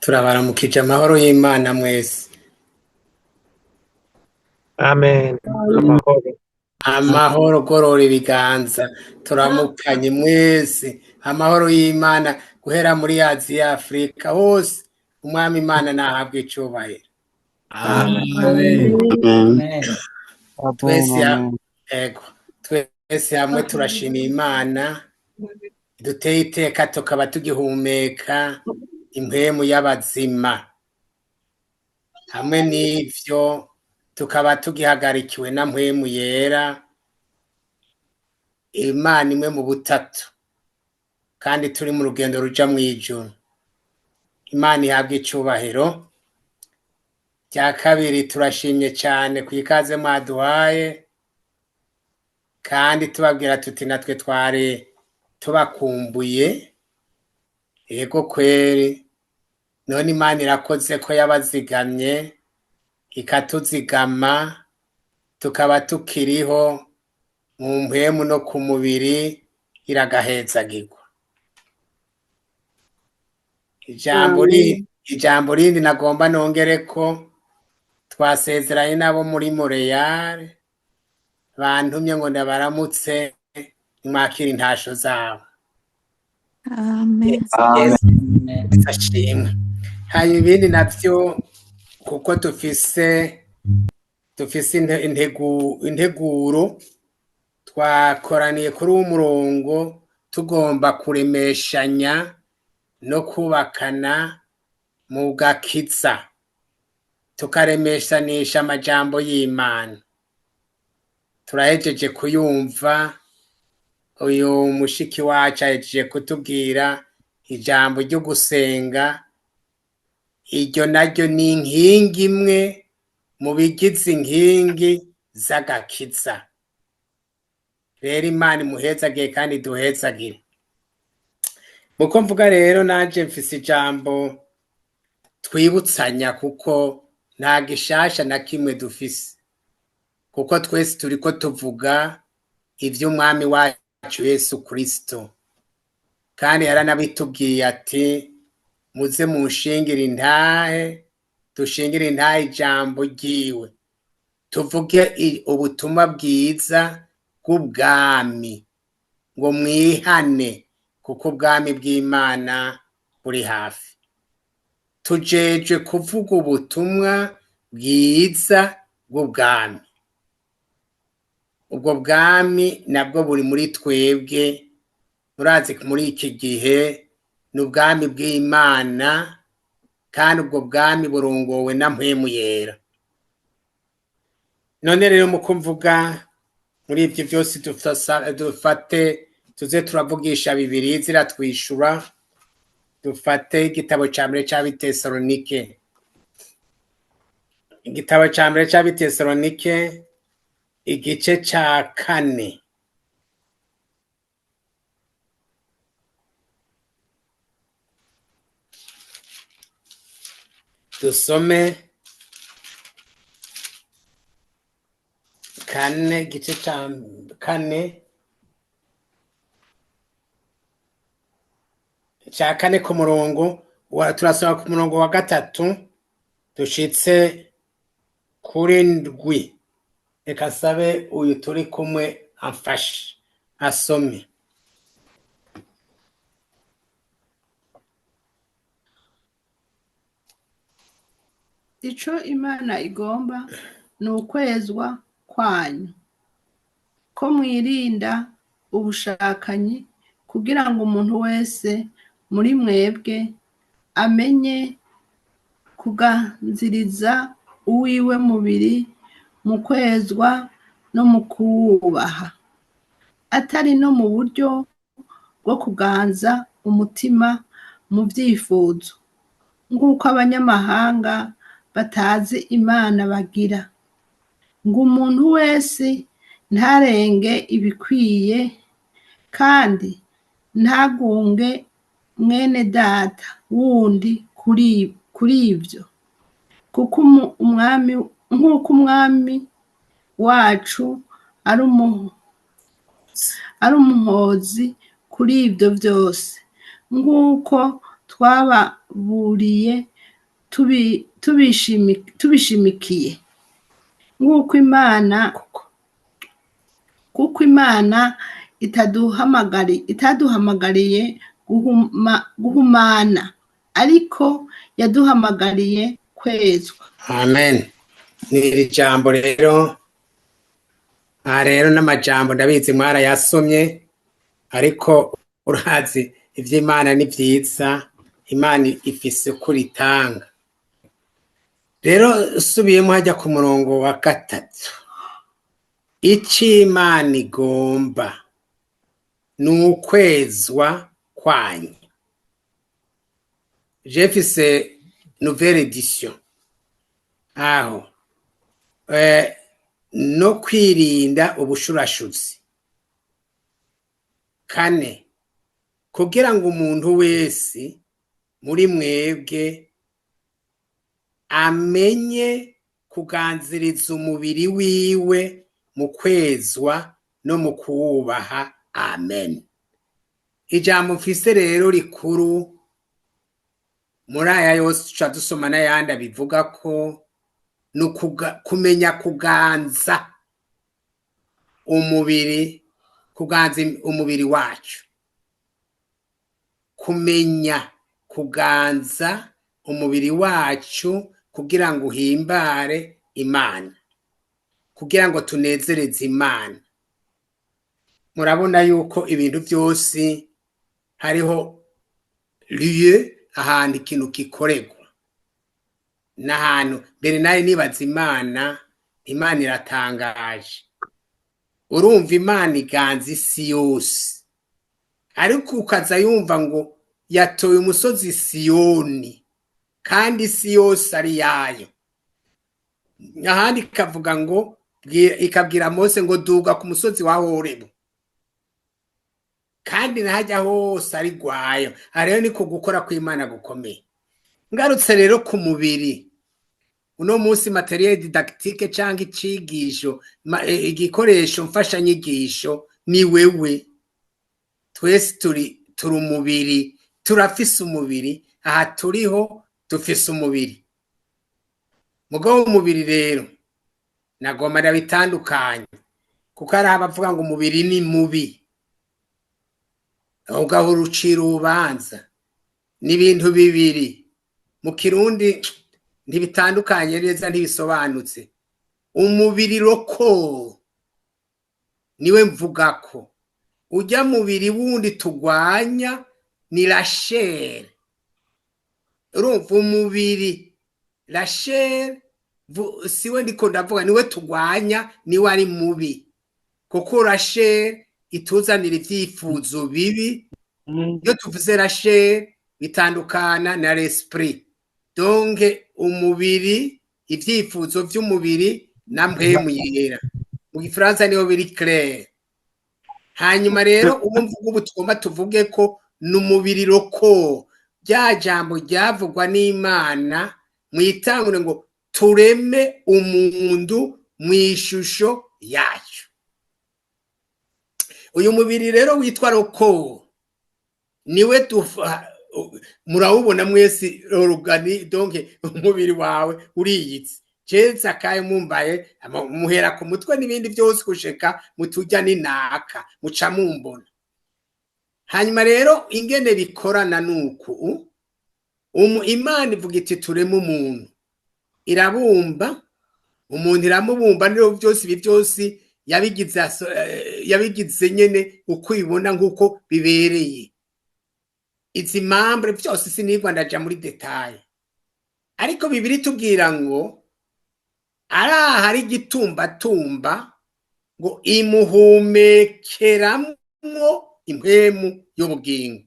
Turabaramukije amahoro y'Imana mwese. Amen. Amahoro. Amahoro, gorora ibiganza, turamukanye mwese. Amahoro y'Imana guhera muri Aziya, Afurika hose, Umwami Imana nahabwe icubahiro. Amen. Amen. Twese ego, twese hamwe turashimiye Imana duteye iteka tukaba tugihumeka impwemu y'abazima. Hamwe n'ivyo tukaba tugihagarikiwe na mpwemu yera, Imana imwe mu butatu, kandi turi mu rugendo ruja mw'ijuru. Imana ihabwe icubahiro. Rya kabiri, turashimye cyane ku ikaze mwaduhaye, kandi tubabwira tuti natwe twari tubakumbuye. Yego kweri, none Imana irakoze ko yabazigamye ikatuzigama, tukaba tukiriho mu mpwemu no ku mubiri, iragahezagirwa. Ijambo rindi nagomba nongere ko twasezeranye nabo muri Montreal, bantumye ngo ndabaramutse, mwakira intasho zabo. Amen. Amen. Ashimwe. Hanyuma ibindi navyo, kuko dufise integuro, twakoraniye kuri uwo murongo, tugomba kuremeshanya no kubakana mu gakiza, tukaremeshanisha amajambo y'Imana. Turahejeje kuyumva, uyu mushiki wacu ahejeje kutubwira ijambo ryo gusenga. Iryo naryo ni inkingi imwe mu bigize inkingi z'agakiza. Rero Imana imuhezagire kandi iduhezagire. Muko mvuga rero, nanje mfise ijambo twibutsanya, kuko nta gishasha na kimwe dufise, kuko twese turiko tuvuga ivy'Umwami wacu Yesu Kristo, kandi yaranabitubwiye ati muze munshingire intahe, dushingire intahe ijambo ryiwe, tuvuge ubutumwa bwiza bw'ubwami, ngo mwihane kuko ubwami bw'Imana buri hafi. Tujejwe kuvuga ubutumwa bwiza bw'ubwami. Ubwo bwami nabwo buri muri twebwe. Murazi muri iki gihe ni ubwami bw'Imana, kandi ubwo bwami burongowe na mpwemu yera. None rero mu kumvuga muri ivyo vyose, dufate tuze turavugisha Bibiliya ziratwishura. Dufate igitabo ca mbere c'Abitesalonike, igitabo ca mbere c'Abitesalonike, igice ca 4. Dusome 4, igice ca 4, ca 4 ku murongo wa, turasoma ku murongo wa 3 dushitse kuri 7. Reka sabe uyu turi kumwe amfashe asome. Ico Imana igomba ni ukwezwa kwanyu, ko mwirinda ubushakanyi, kugira ngo umuntu wese muri mwebwe amenye kuganziriza uwiwe mubiri mu kwezwa no mu kuwubaha, atari no mu buryo bwo kuganza umutima mu vyifuzo, nk'uko abanyamahanga batazi Imana bagira, ngo umuntu wese ntarenge ibikwiye, kandi ntagunge mwene data wundi kuri ivyo, kuko umwami, nk'uko umwami wacu ari umuhozi kuri ivyo vyose, nk'uko twababuriye Tubishimikiye nk'uko Imana, kuko Imana itaduhamagariye guhumana, ariko yaduhamagariye kwezwa. Amen. Ni iri jambo rero, aha rero n'amajambo ndabizi mwarayasomye, ariko urazi ivy'Imana ni vyiza, Imana ifise uko itanga. Rero usubiyemo hajya ku murongo wa 3, ico Imana igomba ni ukwezwa kwanyu. Je mfise nouvelle édition aho no kwirinda ubushurashuzi. 4, kugira ngo umuntu wese muri mwebwe amenye kuganziriza umubiri wiwe mu kwezwa no mu kuwubaha. Amen. Ijambo mfise rero rikuru muri aya yose tuca dusoma n'ayandi abivuga ko ni kumenya kuganza umubiri, kuganza umubiri wacu, kumenya kuganza umubiri wacu kugira ngo uhimbare Imana, kugira ngo tunezereze Imana. Murabona yuko ibintu byose hariho lieu, ahantu ikintu gikorerwa n'ahantu mbere. Nawe nibaza Imana, Imana iratangaje. Urumva Imana iganza isi yose, ariko ukaza yumva ngo yatoye umusozi Siyoni kandi isi yose ari yayo. Ahandi ikavuga ngo, ikabwira Mose ngo duga ku musozi wa Horebu, kandi nahajya hose ari gwayo. Aha rero niko gukora kw'Imana gukomeye. Ngarutse rero ku mubiri, uno munsi matériel didactique cyangwa icigisho, igikoresho mfashanyigisho ni wewe. Twese turi umubiri, turafise umubiri. Aha turiho dufise umubiri. Mugabo umubiri rero nagomba ndabitandukanye, kuko hari abavuga ngo umubiri ni mubi, ugahora ucira urubanza. Ni ibintu bibiri, mu Kirundi ntibitandukanye neza, ntibisobanutse. Umubiri le corps niwe mvuga ko ujya mubiri wundi tugwanya ni la chair. Urumva umubiri la chair siwe ndiko ndavuga, niwe tugwanya, niwe ari mubi, kuko la chair ituzanira ivyifuzo bibi. Iyo tuvuze la chair bitandukana na l'esprit. Donc umubiri, ivyifuzo vy'umubiri na Mpwemu Yera, mu Gifaransa niho biri clair. Hanyuma rero ubu mvuga, ubu tugomba tuvuge ko ni umubiri le corps, rya jambo ryavugwa n'Imana mu itangure ngo tureme umuntu mu ishusho yacu. Uyu mubiri rero witwa le corps niwe tufa murawubona mwese, l'organe. Donc umubiri wawe uriyitse jense akaye mumbaye, muhera ku mutwe n'ibindi byose gushika mutujya n'inaka muca mumbona. Hanyuma rero ingene bikorana nuku Imana ivuga iti tureme umuntu, irabumba umuntu, iramubumba. Niyo byose ibi byose yabigize yabigize nyene uko ibibona nk'uko bibereye izi membres byose. Sinigwa ndaja muri détails, ariko Bibiri tubwira ngo ari ahari igitumbatumba ngo imuhumekeramwo impwemu y'ubugingo,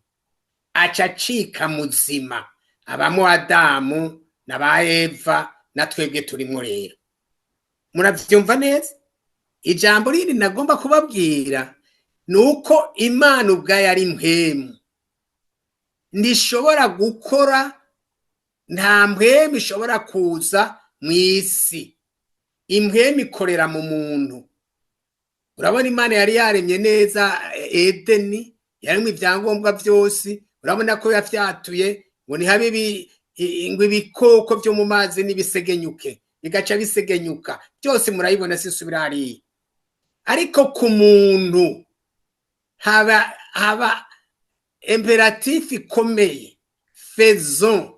aca acika muzima. Abamo Adamu na ba Eva na twebwe turimwo. Rero muravyumva neza. Ijambo rindi nagomba kubabwira ni uko Imana ubwayo ari mpwemu, ntishobora gukora, nta mpwemu ishobora kuza mu isi. Impwemu ikorera mu muntu. Urabona Imana yari yaremye neza Edeni, yarimwo ibyangombwa byose. Urabona ko yafyatuye ngo ntihabe ngo ibikoko byo mu mazi n'ibisegenyuke, bigaca bisegenyuka byose. Murayibona, sisubira hariya. Ariko ku muntu haba impératif ikomeye: Faisons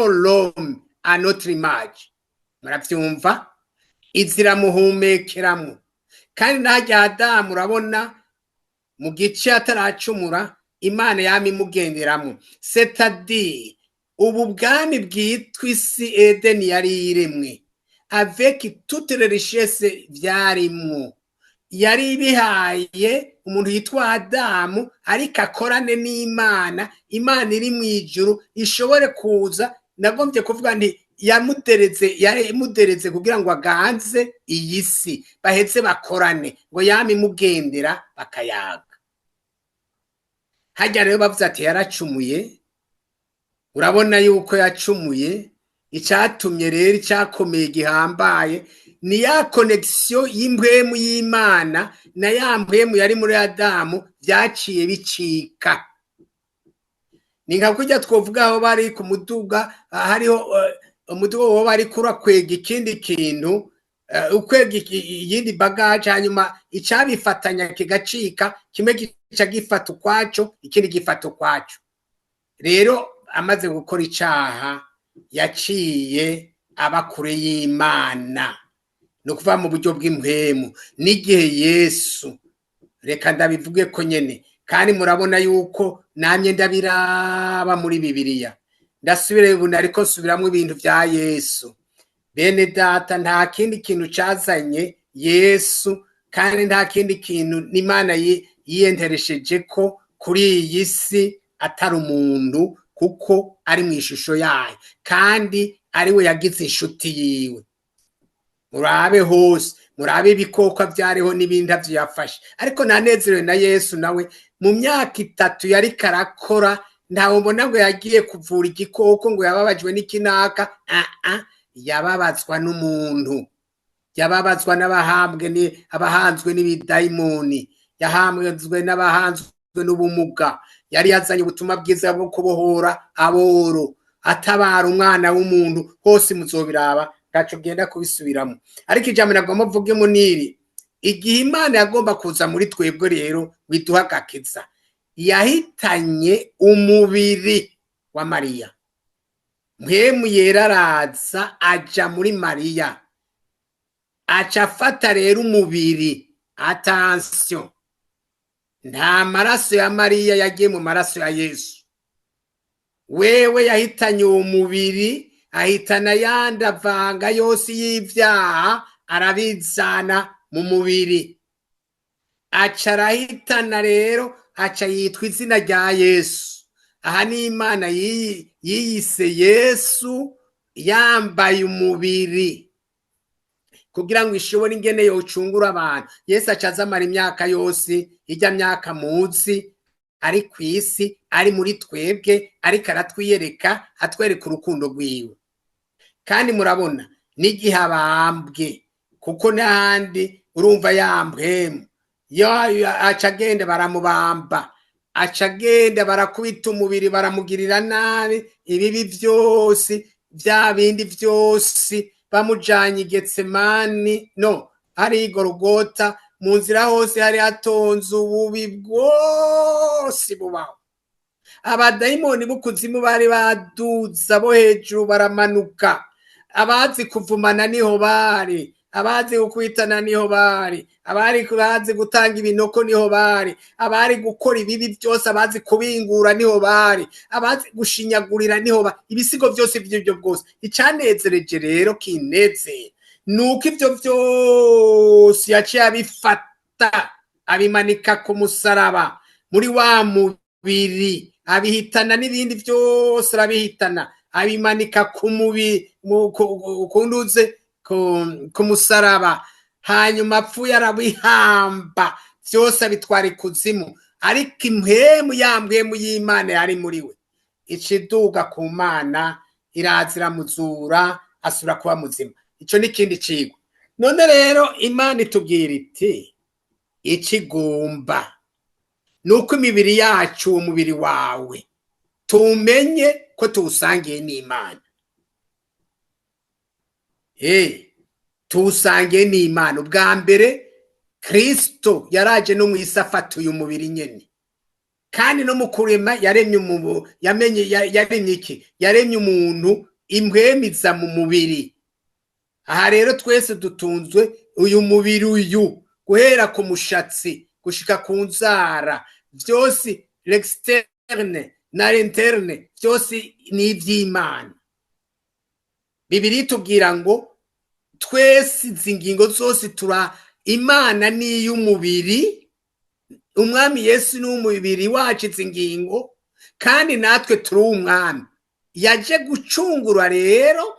l'homme à notre image. Muravyumva, iziramuhumekeramo. Kandi ntajya Adamu, urabona mu gice ataracumura, Imana yama imugenderamo, c'est-à-dire ubu bwami bwitwa isi Edeni yari iremwe avec toutes les richesses vyarimwo, yari ibihaye umuntu yitwa Adamu, ariko akorane n'Imana. Imana iri mu ijuru ishobore kuza. Nagombye kuvuga nti yamudereze, yamudereze kugira ngo aganze iyi si, baheze bakorane, ngo yame imugendera, bakayaga. Hajya rero bavuze ati yaracumuye. Urabona yuko yacumuye. Icyatumye rero, icyakomeye gihambaye, ni ya connexion y'impwemu y'Imana na ya mpwemu yari muri Adamu byaciye bicika. Ni nka kurya twovuga aho bari ku muduga, hariho umuduga wo bari kurakwega ikindi kintu, ukwega iyindi bagage, hanyuma icabifatanya kigacika, kimwe gica gifata ukwaco, ikindi gifata ukwaco. Rero amaze gukora icaha, yaciye aba kure y'Imana, ni ukuvuga mu buryo bw'impwemu. N'igihe Yesu, reka ndabivuge ko nyene, kandi murabona yuko namye ndabiraba muri Bibiliya, ndasubire ubu, ariko nsubiramo ibintu bya Yesu. Bene data, nta kindi kintu cazanye Yesu, kandi nta kindi kintu n'Imana yiyenteresheje ko kuri iyi si atari umuntu, kuko ari mu ishusho yayo kandi ari we yagize inshuti yiwe. Murabe hose, murabe ibikoko byariho n'ibindi yafashe. Ariko nanezerewe na Yesu nawe mu myaka 3 yariko arakora, ntawe mbona ngo yagiye kuvura igikoko, ngo yababajwe n'ikinaka. Ah, yababazwa n'umuntu, yababazwa n'abahambwe, ni abahanzwe n'ibidayimoni, yahanzwe n'abahanzwe n'ubumuga. Yari yazanye ubutumwa bwiza bwo kubohora aboro, atabara umwana w'umuntu. Hose muzobiraba, ntaco genda kubisubiramo. Ariko ijambo nagomba mvugemo niri: igihe Imana yagomba kuza muri twebwe rero ngo iduhe agakiza, yahitanye umubiri wa Mariya. Mpwemu Yera araza, aja muri Mariya, aca afata rero umubiri. Attention, nta maraso ya Mariya yagiye mu maraso ya Yesu. Wewe yahitanye uwo mubiri, ahitana yandi avanga yose y'ibyaha, arabizana mu mubiri, aca arahitana. Rero aca yitwa izina rya Yesu. Aha ni Imana yiyise Yesu yambaye umubiri kugira ngo ishobore ingene yocungura abantu. Yesu aca azamara imyaka yose, ijya myaka muzi ari ku isi, ari muri twebwe, ariko aratwiyereka, atwereka urukundo rwiwe. Kandi murabona n'igihe abambwe, kuko n'ahandi urumva yambwemu yo, aca agenda baramubamba, aca agenda barakubita umubiri, baramugirira nabi, ibibi byose, bya bindi byose. Bamujanye i Getsemani, no hari Igorogota, mu nzira hose hari hatonze ububi bwose bubaho. Abadayimoni b'ukuzimu bari baduza bo hejuru, baramanuka. Abazi kuvumana niho bari, abazi gukwitana niho bari, abari bazi gutanga ibinoko niho bari, abari gukora ibibi byose, abazi kubingura niho bari, abazi gushinyagurira niho bari, ibisigo byose by'ibyo bwose. Icanezereje rero, kinezera, nuko ivyo byose yaciye abifata, abimanika ku musaraba muri wa mubiri, abihitana n'ibindi byose, arabihitana, abimanika ku mubiri, ku nduze, ku musaraba. Hanyuma apfuye, arabihamba byose, abitwara ikuzimu. Ariko impwemu, ya mpwemu y'Imana yari muri we, ikiduga ku Mana, iraza iramuzura, asubira kuba muzima. Ico ni ikindi cigwa. None rero Imana itubwira iti ikigumba ni uko imibiri yacu, uwo mubiri wawe, tumenye ko Ko tuwusangiye n'Imana. Tuwusangiye n'Imana. Ubwa mbere Kristo yaraje no mu isi afata uyu mubiri nyene, kandi no mu kurema yaremye umubu, yamenye yaremye iki? Yaremye umuntu impwemiza mu mubiri. Aha rero twese dutunzwe uyu mubiri uyu, guhera ku mushatsi gushika ku nzara, vyose l'externe na l'interne vyose ni ivy'Imana. Bibiliya itubwira ngo twese izi ngingo zose tura Imana ni iy'umubiri, Umwami Yesu ni umubiri wacu izi ngingo, kandi natwe turi umwami. Yaje gucungura rero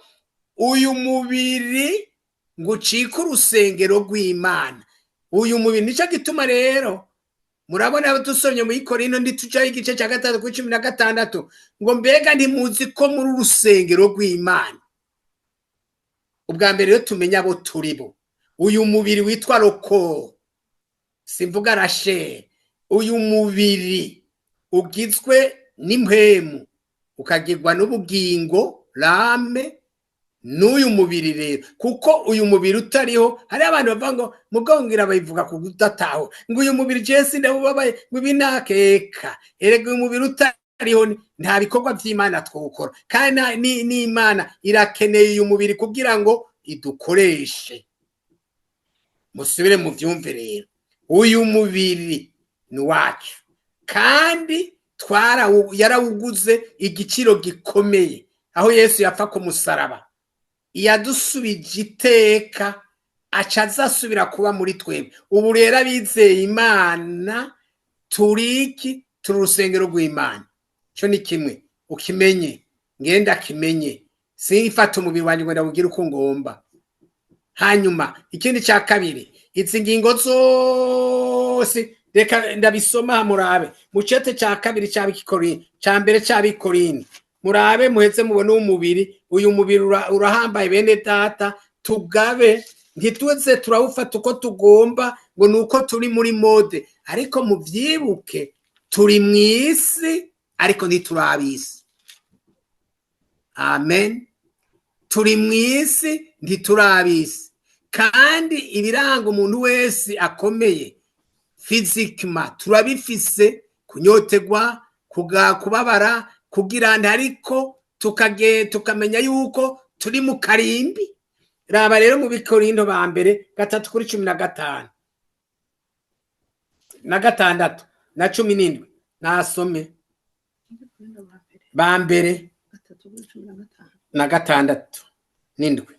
uyu mubiri ngo ucike urusengero rw'Imana. Uyu mubiri nico gituma rero murabona dusomye muri Korinto ntitujayo igice cya 3 kuri 16 ngo mbega ntimuzi ko muri urusengero rw'Imana. Ubwa mbere rero tumenya abo turi bo. Uyu mubiri witwa le corps, simvuga la chair, uyu mubiri ugizwe n'impwemu ukagirwa n'ubugingo l'âme, n'uyu mubiri rero, kuko uyu mubiri utariho, hari abantu bavuga ngo mugongera bayivuga ku kudataho, ngo uyu mubiri je ndawubabaye, ngo ibi nakeka. Erega uyu mubiri utariho nta bikorwa vy'Imana twokora, kandi n'Imana irakeneye uyu mubiri kugira ngo idukoreshe. Musubire mu vyumve rero, uyu mubiri ni wacu, kandi yarawuguze igiciro gikomeye aho Yesu yapfa ku musaraba. Yadusubije iteka, aca azasubira kuba muri twebwe. Ubu rero abizeye Imana turiki, turi urusengero rw'Imana. Ico ni kimwe ukimenye, ngenda kimenye, simfata umubiri wanje ngo ndawugire uko ngomba. Hanyuma ikindi cya kabiri, izi ngingo zose reka ndabisoma murabe mu cete cya kabiri cy'Abikorinto, cya mbere cy'Abikorinto, murabe muheze mubone umubiri. Uyu mubiri urahambaye bene data, tugabe ntituze turawufata uko tugomba ngo nuko turi muri mode, ariko muvyibuke turi mw'isi ariko ntiturabisi. Amen. Turi mw'isi ntiturabisi, kandi ibiranga umuntu wese akomeye physiquement turabifise, kunyotegwa, kubabara, kugira, ariko tukamenya yuko turi mu karimbi. Raba rero mu Bikorindo ba mbere 3 kuri 15 na 6 na 17, nasome ba mbere na 6 n'indwi.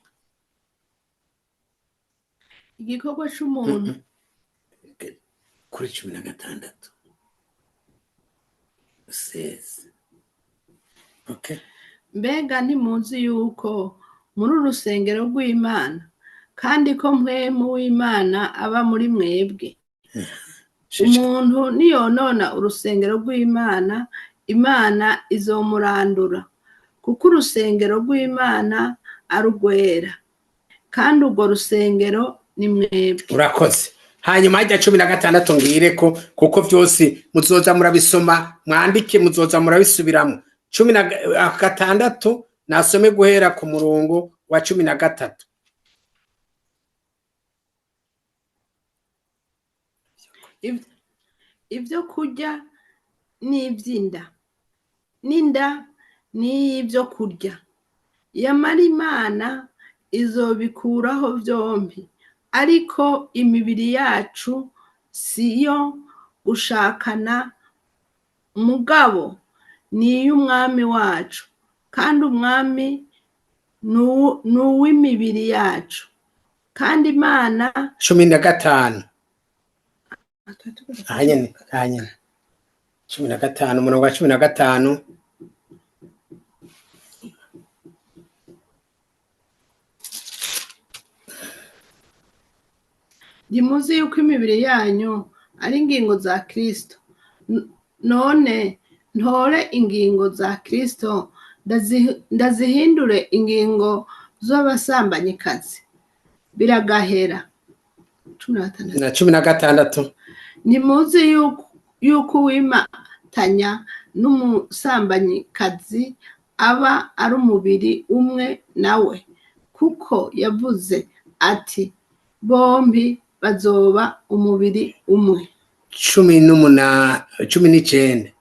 Igikorwa c'umuntu Kuri 16 16. Okay. Mbega ntimuzi yuko muri urusengero rw'Imana, kandi ko mpwemu w'Imana aba muri mwebwe? Umuntu niyonona urusengero rw'Imana, Imana izomurandura, kuko urusengero rw'Imana ari urwera, kandi urwo rusengero ni mwebwe. Urakoze. Hanyuma hajya 16 ngire ko kuko vyose muzoza murabisoma, mwandike, muzoza murabisubiramo. 16 nasome guhera ku murongo wa 13. Ibyo kurya n'iby'inda, n'inda n'ibyo kurya, yamara Imana izobikuraho byombi. Ariko imibiri yacu si iyo gushakana, mugabo ni iy'Umwami wacu, kandi Umwami ni uw'imibiri yacu, kandi Imana. 15 ahanyene, ahanyene 15, umurongo wa 15. Ntimuzi yuko imibiri yanyu ari ingingo za Kristo? None ntore ingingo za Kristo ndazihindure ingingo z'abasambanyikazi? Biragahera. 16. Na 16. Ntimuzi yuko uwimatanya n'umusambanyikazi Aba ari umubiri umwe nawe, kuko yavuze ati: "Bombi bazoba umubiri umwe." 18, 19.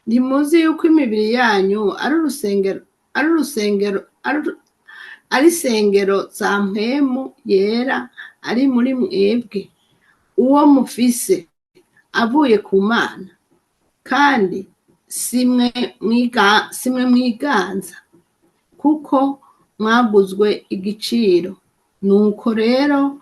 Ntimuzi yuko imibiri yanyu ari urusengero ari isengero za Mpwemu Yera ari muri mwebwe, uwo mufise avuye ku Mana, kandi simwe mwiganza, kuko mwaguzwe igiciro? Nuko rero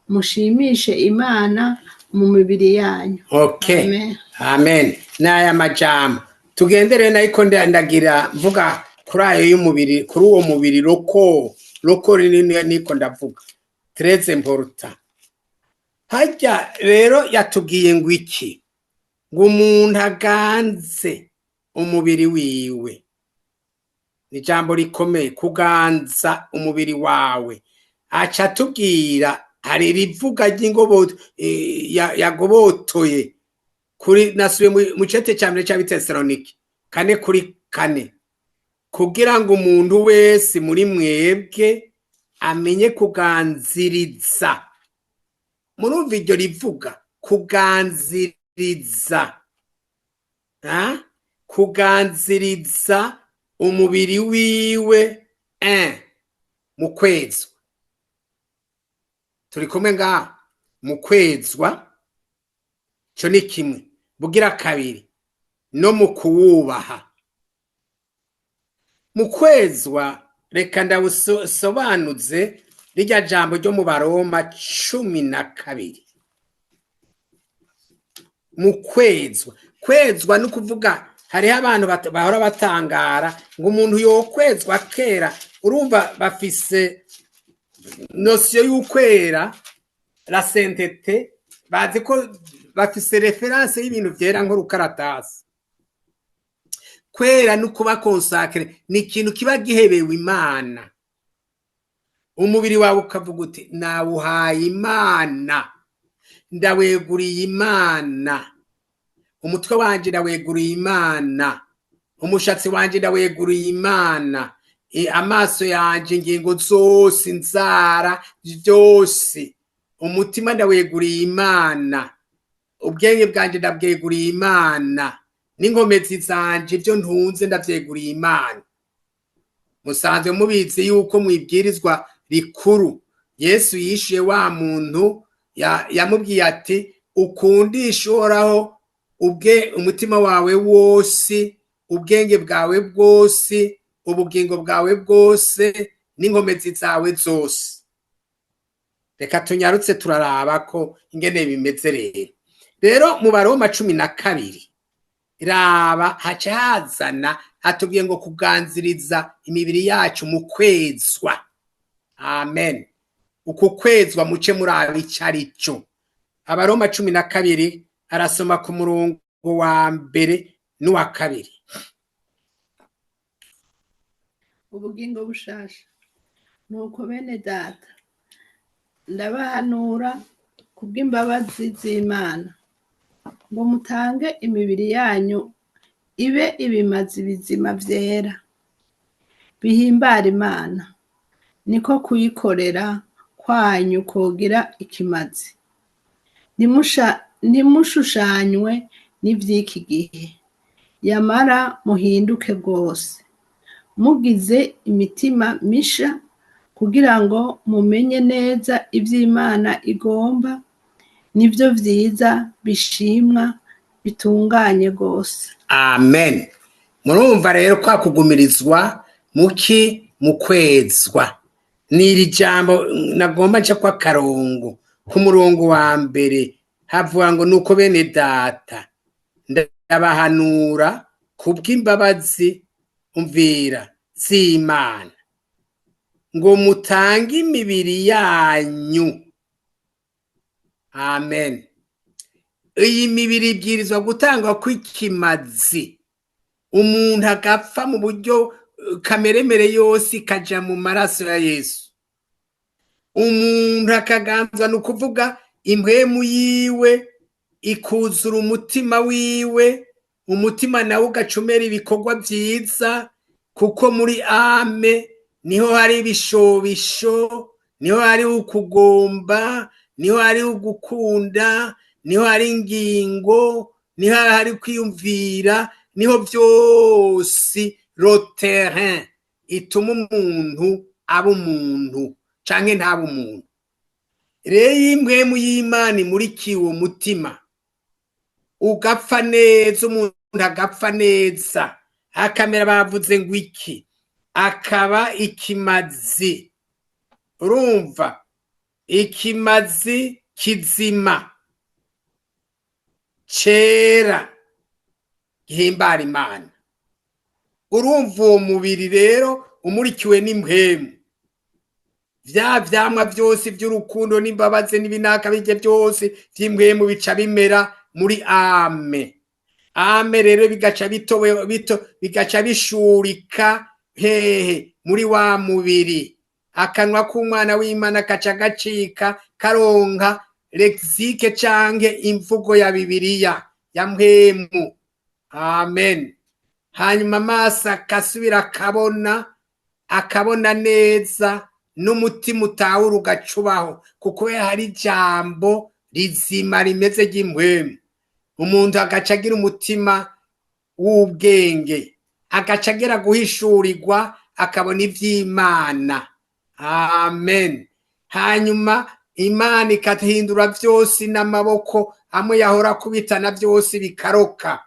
mushimishe Imana mu mibiri yanyu. Okay. Amen. Amen. N'aya majambo tugendere nayiko ndagira mvuga kuri ayo y'umubiri, kuri uwo mubiri, le corps, le corps rinini niko ndavuga, très important. Harya rero yatubwiye ngo iki? Ngo umuntu aganze umubiri wiwe. Ni ijambo rikomeye, kuganza umubiri wawe. Aca atubwira hari rivuga ry'ingoboto yagobotoye kuri nasubiye mu cete cya mbere cy'Abitesalonike 4:4, kugira ngo umuntu wese muri mwebwe amenye kuganziriza. Murumva iryo rivuga kuganziriza, ha? Kuganziriza umubiri wiwe mu kwezwa. Turi kumwe ngaho? Mu kwezwa, ico ni kimwe. Bugira kabiri, no mu kuwubaha. Mu kwezwa, reka ndawusobanuze rirya jambo ryo mu Baroma 12. Mu kwezwa, kwezwa ni ukuvuga hariho abantu bahora batangara ngo umuntu yokwezwa kera. Urumva bafise notion y'ukwera, la sainteté, bazi ko bafise référence y'ibintu vyera nk'urukaratasi. Kwera ni ukuba consacré, ni ikintu kiba gihebewe Imana. Umubiri wawe ukavuga uti: "Nawuhaye Imana, ndaweguriye Imana. Umutwe wanje ndaweguriye Imana, umushatsi wanje ndaweguriye Imana, amaso yanje, ingingo zose, inzara, byose, umutima ndaweguriye Imana, ubwenge bwanje ndabweguriye Imana, n'inkomezi zanje, ibyo ntunze ndavyeguriye Imana." Musanzwe mubizi yuko mwibwirizwa rikuru Yesu yishuye wa muntu yamubwiye ati: "Ukundisha Uhoraho ubwe umutima wawe wose, ubwenge bwawe bwose, ubugingo bwawe bwose n'inkomezi zawe zose." Reka tunyarutse, turaraba ko ingene bimeze. Rero mu Baroma 12, raba haca hazana hatubwiye ngo kuganziriza imibiri yacu mu kwezwa. Amen. Uku kwezwa muce muraba ico ari cyo. Abaroma 12, arasoma ku murongo wa mbere n'uwa kabiri. Ubugingo bushasha. Nuko bene data, ndabahanura kubw'imbabazi z'Imana ngo mutange imibiri yanyu ibe ibimazi bizima vyera bihimbara Imana, niko kuyikorera kwanyu kogira ikimazi. Ntimushushanywe n'ivy'iki gihe, yamara muhinduke rwose mugize imitima misha, kugira ngo mumenye neza ivy'Imana igomba, nivyo vyiza bishimwa bitunganye rwose. Amen. Murumva rero kwa kugumirizwa muki mu kwezwa. Ni iri jambo nagomba nce kwa karongo ku murongo wa mbere, havuga ngo: "Nuko bene data, ndabahanura kubw'imbabazi," umvira, "z'Imana, ngo mutange imibiri yanyu." Amen. Iyi mibiri ibwirizwa gutangwa kw'ikimazi, umuntu agapfa mu buryo kameremere yose ikaja mu maraso ya Yesu. Umuntu akaganzwa, ni ukuvuga impwemu yiwe ikuzura umutima wiwe, umutima nawe ugacumera ibikorwa vyiza. Kuko muri âme niho hari ibishobisho, niho hari ukugomba, niho hari ugukunda, niho hari ingingo, niho hari kwiyumvira, niho byose, le terrain ituma umuntu aba umuntu canke ntaba umuntu. Rero iyo impwemu y'Imana imurikiye uwo mutima, ugapfa neza, umuntu agapfa neza, akamera, bavuze ngo iki? Akaba ikimazi. Urumva, ikimazi kizima cera gihimbara Imana. Urumva, uwo mubiri rero umurikiwe n'impwemu, vya vyamwa vyose vy'urukundo n'imbabazi n'ibinaka bijye byose vy'impwemu bica bimera muri âme. Âme rero bigaca bito bito, bigaca bishurika hehe? Muri wa mubiri. Akanwa k'umwana w'Imana kaca gacika karonka lexique canke imvugo ya Bibiliya ya mpwemu. Amen. Hanyuma amaso akasubira akabona, akabona neza, n'umutima utahura ugacubaho, kuko hari ijambo rizima rimeze ry'impwemu. Umuntu agaca agira umutima w'ubwenge, agaca agera guhishurirwa, akabona iby'Imana. Amen. Hanyuma Imana ikahindura byose, n'amaboko amwe yahora akubitana byose bikaroka,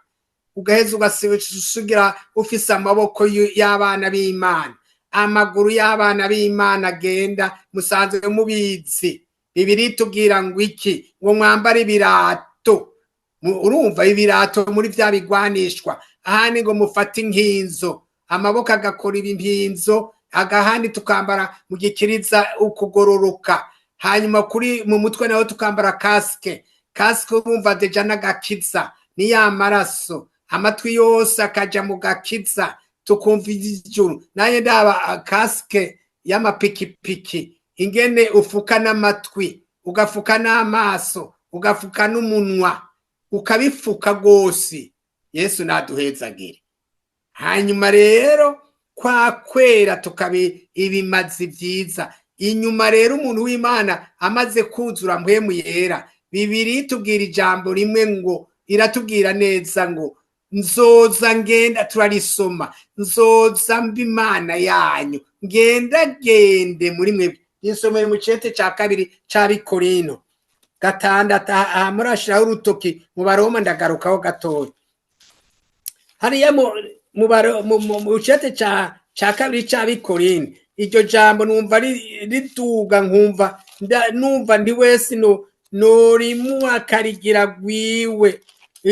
ugaheza ugasigira ufise amaboko y'abana b'Imana, amaguru y'abana b'Imana agenda. Musanzwe mubizi, Bibiri tubwira ngo iki? Ngo mwambare ibirato. Urumva, ibirato muri vya bigwanishwa. Ahandi ngo mufate inkinzo, amaboko agakora ibimpinzo, agahandi tukambara mu gikiriza ukugororoka, hanyuma kuri mu mutwe naho tukambara casque. Casque urumva déjà n'agakiza, ni ya maraso. Amatwi yose akaja mu gakiza, tukumva ijuru. Nanjye ndaba casque y'amapikipiki, ingene ufuka n'amatwi, ugafuka n'amaso, ugafuka n'umunwa, ukabifuka rwose. Yesu naduhezagire. Hanyuma rero kwa kwera tukabi ibimazi byiza. Inyuma rero umuntu w'Imana amaze kuzura mpwemu yera, Bibiri tubwira ijambo rimwe ngo iratubwira neza ngo nzoza ngenda, turarisoma, nzoza mba Imana yanyu, ngenda gende muri mwe. Nisomere mu cete ca kabiri c'Abikorino 6. Aha murashiraho urutoki mu Baroma, ndagarukaho gatoya. Hariya mu cete ca kabiri c'Abikorino, iryo jambo numva riduga, nkumva numva ndi wese no norimu akarigira gwiwe.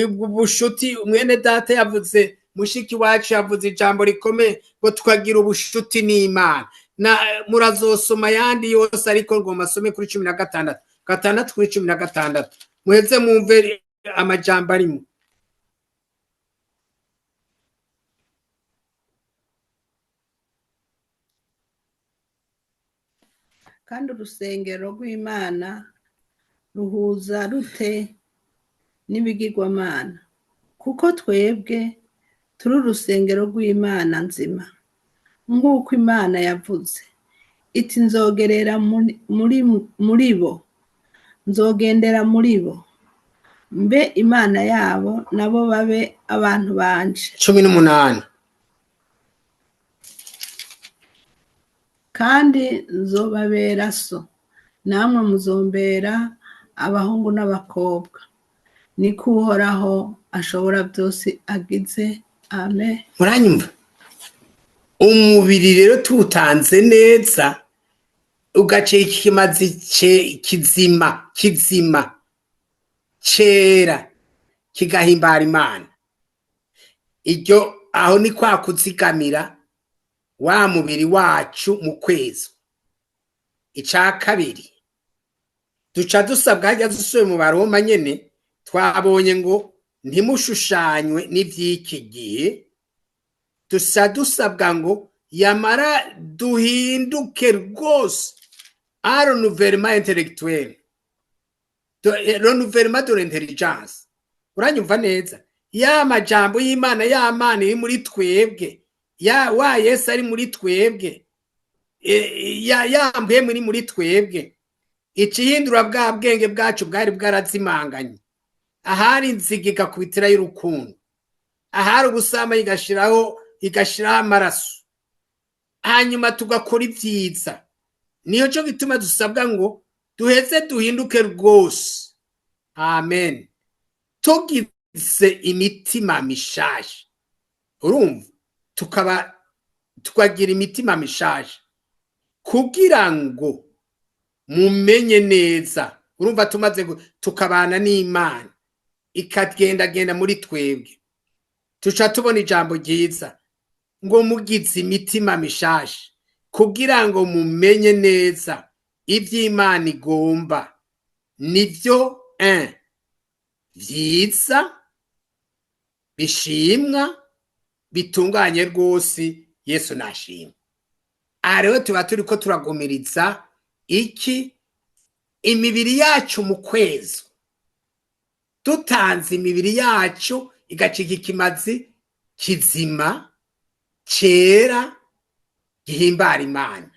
Ubwo bushuti, mwene data yavuze, mushiki wacu yavuze ijambo rikomeye ngo tukagira ubushuti n'Imana. Na murazosoma ayandi yose, ariko ngo masome kuri 16, 6 kuri 16, muheze mwumve amajambo arimo. Kandi urusengero rw'Imana ruhuza rute n'ibigirwamana? Kuko twebwe turi urusengero rw'Imana nzima, nk'uko Imana yavuze iti: "Nzogerera muri bo, nzogendera muri bo, mbe Imana yabo, nabo babe abantu banje." 18. Kandi nzobabera so, namwe muzombera abahungu n'abakobwa, niko Uhoraho ashobora byose agize. Amen. Muranyumva? Umubiri rero tuwutanze neza, ugaca ikimazi kizima, kizima cera kigahimbara Imana. Iryo aho ni kwa kuzigamira wa mubiri wacu mu kwezi. Ica kabiri duca dusabwa, hajya dusubiye mu Baroma nyene, twabonye ngo ntimushushanywe n'ivy'iki gihe. Dusa dusabwa ngo yamara duhinduke rwose, un renouvellement intellectuel, renouvellement de l'intelligence. Uranyumva neza? Ya majambo y'Imana, ya Mana iri muri twebwe. Ya wa Yesu ari muri twebwe, ya mpwemu iri muri twebwe, ikihindura bwa bwenge bwacu bwari bwarazimanganye. Ahari inziga igakubitira y'urukundo, ahari ubusambanyi igashiraho amaraso, hanyuma tugakora ibyiza. Niyo cyo gituma dusabwa ngo duheze duhinduke rwose. Amen. Tugize imitima mishasha, urumva, tukaba tukagira imitima mishasha kugira ngo mumenye neza. Urumva, tumaze tukabana n'Imana, ikagendagenda muri twebwe, tuca tubona ijambo ryiza ngo mugize imitima mishasha kugira ngo mumenye neza iby'Imana igomba, nibyo vyiza, bishimwa, bitunganye rwose. Yesu nashimwe. Aha rero tuba turiko turagumiriza iki? Imibiri yacu mu kwezi, dutanze imibiri yacu igacika ikimazi kizima, cera, gihimbara Imana.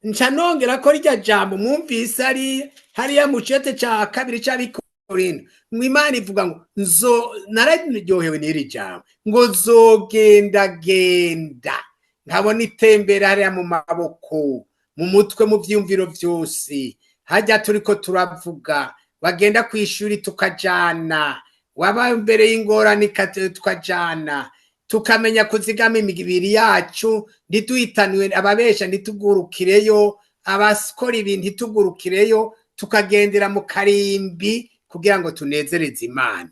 Nca nongera ko rya jambo mwumvise hariya hariya mu cete ca kabiri c'Abikorinto, ngo Imana ivuga ngo nzo, nararyohewe n'iri jambo, ngo zogendagenda, nkabona itembera hariya mu maboko, mu mutwe, mu vyiyumviro vyose. Hajya turiko turavuga, wagenda kw'ishuri tukajana, waba imbere y'ingorane tukajana, tukamenya kuzigama imibiri yacu, ntituhitanwe ababesha, ntitugurukireyo abakora ibintu, ntitugurukireyo, tukagendera mu karimbi kugira ngo tunezereze Imana.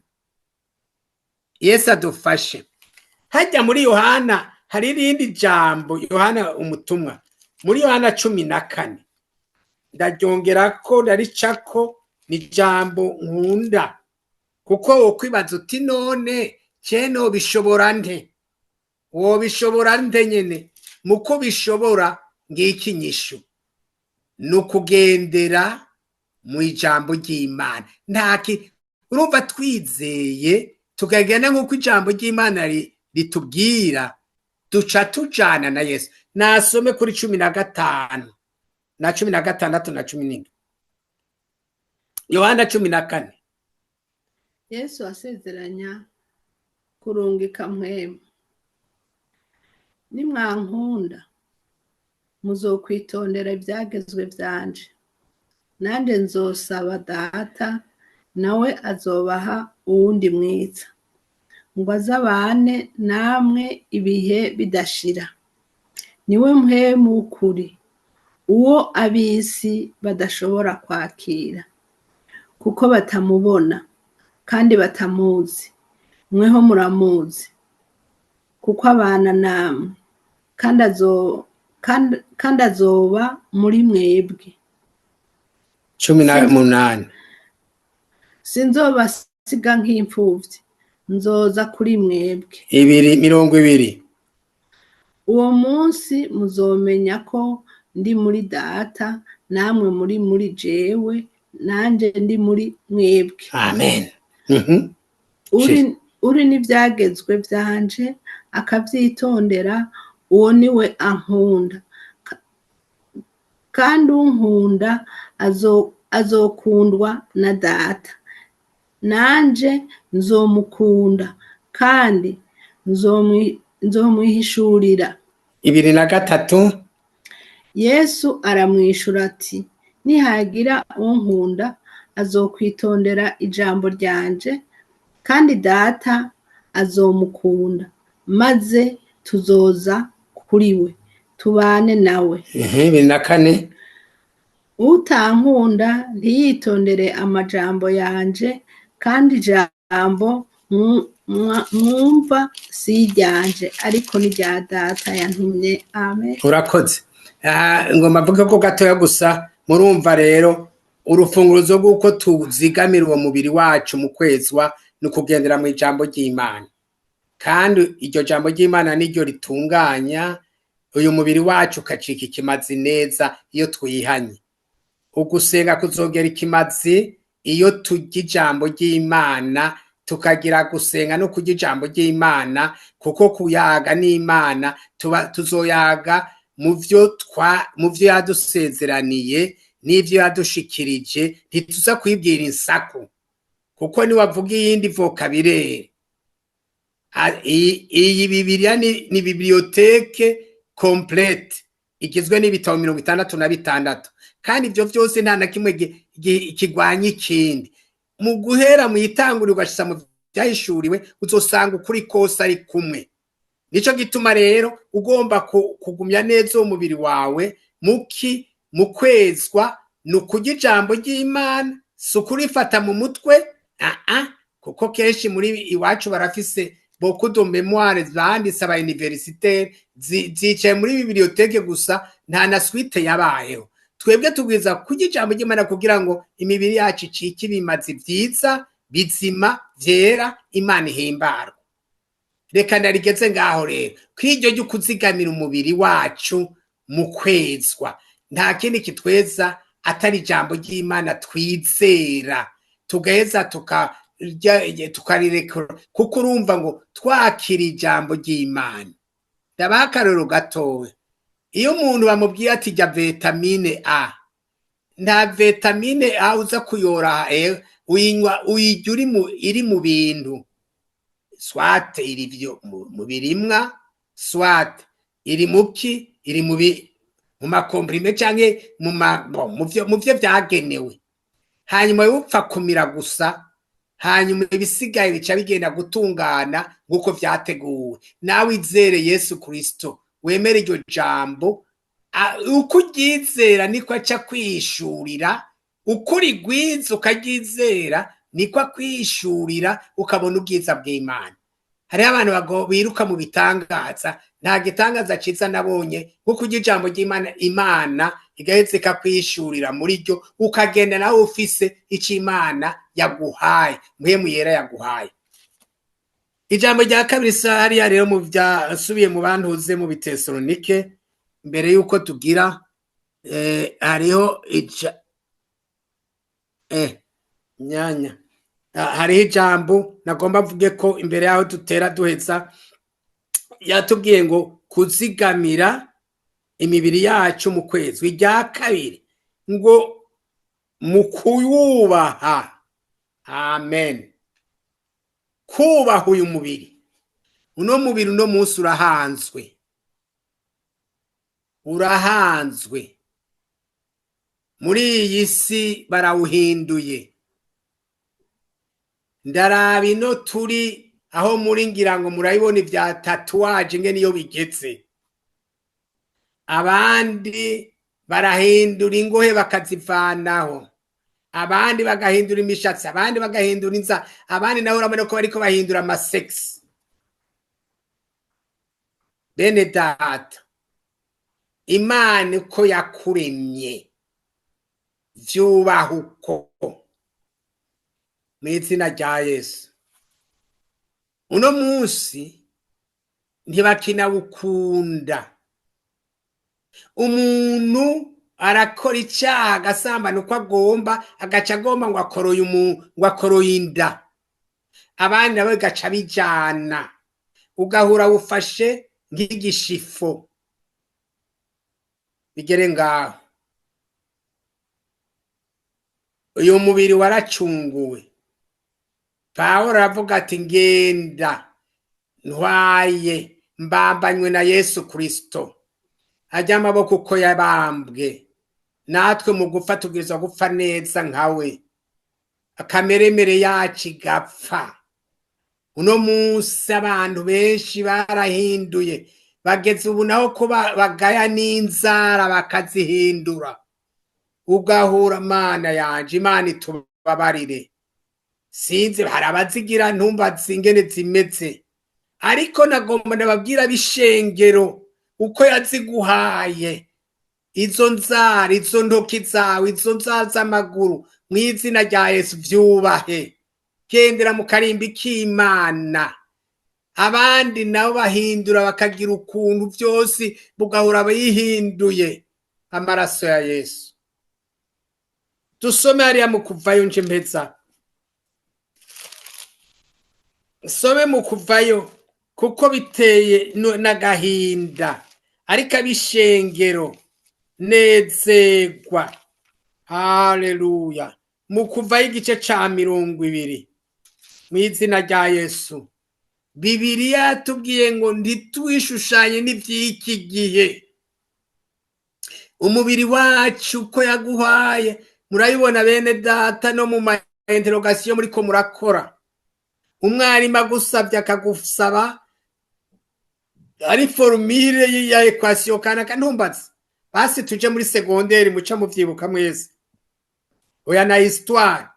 Yesu adufashe. Hajya muri Yohana hari irindi jambo, Yohana umutumwa, muri Yohana 14, ndaryongera ko ndaricako, ni jambo nkunda, kuko wokwibaza uti: "None ceno bishobora nte?" Wobishobora nte nyene? Muko bishobora, ngiki inyishu: ni ukugendera mu ijambo ry'Imana. Ntaki urumva, twizeye tukagenda nk'uko ijambo ry'Imana ritubwira, duca tujana na Yesu. Nasome kuri 15 na 16 na 17, Yohana 14. Yesu asezeranya kurungika Mpwemu. Nimwankunda, muzokwitondera ibyagezwe vyanje, nanje nzosaba Data, nawe azobaha uwundi mwiza, ngo azabane namwe ibihe bidashira. Niwe Mpwemu w'ukuri, uwo ab'isi badashobora kwakira, kuko batamubona kandi batamuzi. Mweho muramuzi, kuko abana namwe kandi azoba muri mwebwe. 18. Sinzobasiga nk'imfuvyi, nzoza kuri mwebwe. Ibiri, 20. Uwo munsi muzomenya ko ndi muri Data, namwe muri muri jewe, nanje ndi muri mwebwe. Amen. Uri n'ivyagezwe vyanje akavyitondera, uwo niwe ankunda. Kandi unkunda azokundwa na Data, nanje nzomukunda kandi nzomwihishurira. 23. Yesu aramwishura ati: "Nihagira unkunda, azokwitondera ijambo ryanje, kandi Data azomukunda, maze tuzoza kuri we, tubane nawe." 24. Utankunda ntiyitondere amajambo yanje, kandi ijambo mwumva si iryanje, ariko ni irya Data yantumye. Amen. Urakoze. Ngomba mvuge ko gatoya gusa. Murumva rero, urufunguruzo rw'uko tuzigamira uwo mubiri wacu mu kwezwa ni ukugendera mu ijambo ry'Imana, kandi iryo jambo ry'Imana niryo ritunganya uyu mubiri wacu ukacika ikimazi neza iyo twihanye. Ugusenga kuzogera ikimazi iyo turya ijambo ry'Imana. Tukagira gusenga no kurya ijambo ry'Imana, kuko kuyaga n'Imana tuba tuzoyaga mu vyo yadusezeraniye n'ivyo yadushikirije. Ntituza kwibwira insaku, kuko niwavuga iyindi vocabulaire. Iyi Bibiliya ni bibliothèque complète igizwe n'ibitabo 66, kandi ivyo vyose nta na kimwe kigwanya ikindi. Mu guhera mu itanguriro ugashitsa mu Vyahishuriwe, uzosanga ukuri kose ari kumwe. Nico gituma rero ugomba kugumya neza uwo mubiri wawe muki mu kwezwa, ni ukurya ijambo ry'Imana, si ukurifata mu mutwe. Aa, kuko kenshi muri iwacu barafise beaucoup de mémoire banditse aba universitaire, zicaye muri bibliothèque gusa, nta na suite yabayeho. Twebwe tubwiza kurya ijambo ry'Imana kugira ngo imibiri yacu icike ibimazi vyiza, bizima, vyera, Imana ihimbarwa. Reka ndarigeze ngaho rero kw'iryo ryo kuzigamira umubiri wacu mu kwezwa. Nta kindi kitweza atari ijambo ry'Imana twizera, tugaheza tukarirekura, kuko urumva ngo twakira ijambo ry'Imana. Ndabaha akarorero gatoya. Iyo umuntu bamubwiye ati jya vitamine A, nta vitamine A uza kuyora, uyinywa, uyirya uri mu iri mu bintu, soit iri vyo mu birimwa, soit iri muki, iri mu ma comprimés canke mu ma bon, mu vyo vyagenewe. Hanyuma upfa kumira gusa, hanyuma ibisigaye bica bigenda gutungana nk'uko vyateguwe. Nawe izere Yesu Kristo, wemere iryo jambo. Uko uryizera niko aca kwishurira. Uko urigwiza ukaryizera, niko akwishurira, ukabona ubwiza bw'Imana. Hariho abantu biruka mu bitangaza. Nta gitangaza ciza nabonye nko kurya ijambo ry'Imana, Imana igaheza ikakwishurira muri ryo, ukagenda nawe ufise ico Imana yaguhaye, Mpwemu Yera yaguhaye. Ijambo rya kabiri sa hariya rero mu byasubiye mu bantuze mu Bitesalonike, mbere yuko tugira hariho ija nyanya. Hariho ijambo nagomba mvuge ko imbere yaho dutera duheza. Yatubwiye ngo kuzigamira imibiri yacu mu kwezi. Irya kabiri ngo mu kuyubaha. Amen. Kubaha uyu mubiri. Uno mubiri uno munsi urahanzwe, urahanzwe muri iyi si, barawuhinduye. Ndaraba ino turi aho muri, ngira ngo murabibona ibya tatouage ingene iyo bigeze. Abandi barahindura ingohe bakazivanaho, abandi bagahindura imishatsi, abandi bagahindura inza, abandi nabo urabona ko bariko bahindura ama sexe. Bene data, Imana uko yakuremye vyubaha uko, mu izina rya Yesu. Uno munsi ntibakinawukunda. Umuntu arakora icyaha, agasambana uko agomba, agaca agomba ngo akoroye ngo akoroye inda. Abandi nabo bigaca bijana, ugahura wufashe nk'igishifo. Bigere ngaho. Uyu mubiri waracunguwe. Pawulo aravuga ati: "Ngenda ntwaye mbambanywe na Yesu Kristo." Ajya amaboko uko yabambwe, natwe mu gupfa tubwirizwa gupfa neza nkawe, akameremere yacu igapfa. Uno munsi abantu benshi barahinduye, bageze ubu naho ko bagaya n'inzara bakazihindura. Ugahura, Mana yanje, Imana itubabarire. Sinzi, hari abazigira, ntumbaze ingene zimeze, ariko nagomba ndababwira b'ishengero: uko yaziguhaye izo nzara, izo ntoki zawe, izo nzara z'amaguru, mu izina rya Yesu vyubahe. Gendera mu karimbi k'Imana. Abandi nabo bahindura bakagira ukuntu byose, bugahora bihinduye. Amaraso ya Yesu. Dusome hariya mu Kuvayo, nje mpeza. Nsome mu Kuvayo, kuko biteye n'agahinda, ariko ab'ishengero nezegwa. Haleluya! Mu Kuvayo igice ca 20, mu izina rya Yesu. Bibiliya yatubwiye ngo ntitwishushanye n'ivy'iki gihe. Umubiri wacu uko yaguhaye, murabibona bene data, no mu ma interrogation muriko murakora, umwarimu agusabye, akagusaba ari formule ya équation kanaka, ntumbaze. Basi tuje muri secondaire, muca muvyibuka mwese, oya, na histoire.